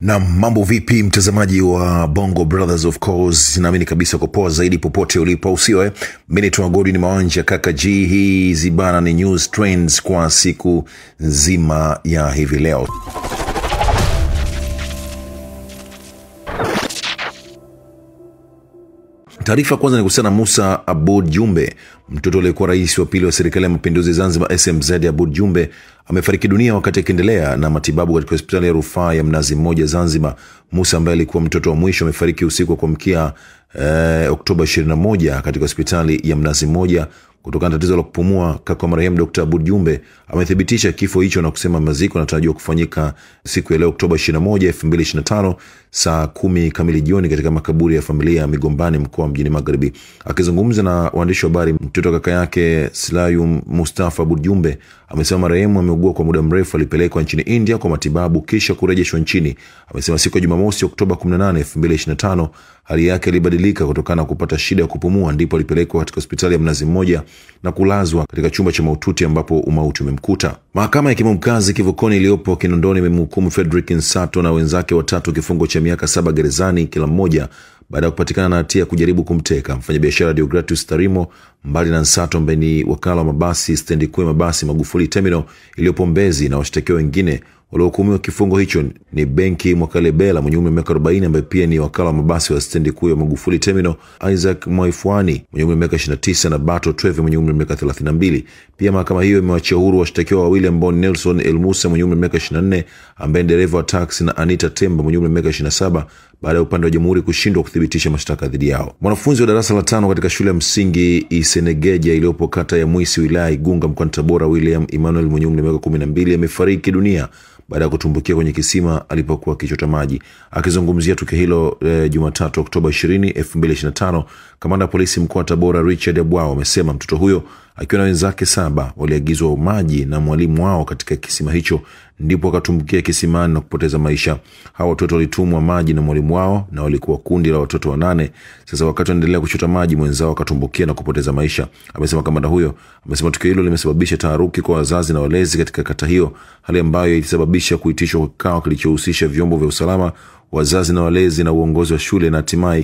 Na mambo vipi mtazamaji wa Bongo Brothers, of course naamini kabisa uko poa zaidi popote ulipo, usio Mimi ni Godwin Mawanja kaka G. Hizi bana ni news trends kwa siku nzima ya hivi leo. Taarifa kwanza ni kuhusiana na Musa Aboud Jumbe, mtoto aliyekuwa rais wa pili wa serikali ya mapinduzi Zanzibar SMZ. Aboud Jumbe amefariki dunia wakati akiendelea na matibabu katika hospitali ya rufaa ya Mnazi Mmoja Zanzibar. Musa ambaye alikuwa mtoto wa mwisho amefariki usiku wa kuamkia Oktoba 21 katika hospitali ya Mnazi Mmoja kutokana na tatizo la kupumua. Kaka marehemu Dr. Aboud Jumbe amethibitisha kifo hicho na kusema maziko yanatarajiwa kufanyika siku ya leo Oktoba 21, 2025 saa 10 kamili jioni katika makaburi ya familia ya Migombani, mkoa mjini Magharibi. Akizungumza na waandishi wa habari, mtoto kaka yake Silayum Mustafa Aboud Jumbe amesema marehemu ameugua kwa muda mrefu, alipelekwa nchini India kwa matibabu kisha kurejeshwa nchini. Amesema siku ya Jumamosi Oktoba 18, 2025 hali yake ilibadilika kutokana na kupata shida ya kupumua, ndipo alipelekwa katika hospitali ya Mnazi Mmoja na kulazwa katika chumba cha maututi ambapo umauti umemkuta. Mahakama ya Hakimu Mkazi Kivukoni iliyopo Kinondoni imemhukumu Frederick Nsato na wenzake watatu kifungo cha miaka 7 gerezani kila mmoja baada ya kupatikana na hatia kujaribu kumteka mfanyabiashara Deogratius Tarimo. Mbali na Nsato ambaye ni wakala wa mabasi stendi kuu ya mabasi Magufuli Terminal iliyopo Mbezi, na washtakiwa wengine waliohukumiwa kifungo hicho ni Benki Mwakalebela mwenye umri wa miaka 40 ambaye pia ni wakala wa mabasi wa stendi kuu ya Magufuli Terminal, Isaac Mwaifwani mwenye umri wa miaka 29 na Bato Treve mwenye umri wa miaka 32. Pia mahakama hiyo imewachia huru washtakiwa wawili ambao ni Nelson Elmusa mwenye umri wa miaka 24 ambaye ni dereva wa taxi na Anita Temba mwenye umri wa miaka 27 baada ya upande wa jamhuri kushindwa kuthibitisha mashtaka dhidi yao. Mwanafunzi wa darasa la 5 katika shule ya msingi Isenegeja iliyopo kata ya Mwisi wilaya Igunga mkoani Tabora, William Emmanuel mwenye umri wa miaka 12 amefariki dunia baada ya kutumbukia kwenye kisima alipokuwa akichota maji. Akizungumzia tukio hilo Jumatatu Oktoba 20, 2025, kamanda wa polisi mkoa wa Tabora Richard Abwao amesema mtoto huyo akiwa na wenzake 7 waliagizwa maji na mwalimu wao katika kisima hicho, ndipo akatumbukia kisimani na kupoteza maisha. Hao watoto walitumwa maji na mwalimu wao na walikuwa kundi la watoto 8. Sasa wakati wanaendelea kuchota maji, mwenzao akatumbukia na kupoteza maisha, amesema kamanda huyo. Amesema tukio hilo limesababisha taharuki kwa wazazi na walezi katika kata hiyo, hali ambayo ilisababisha kuitishwa kwa kikao kilichohusisha vyombo vya usalama, wazazi na walezi na uongozi wa shule, na hatimaye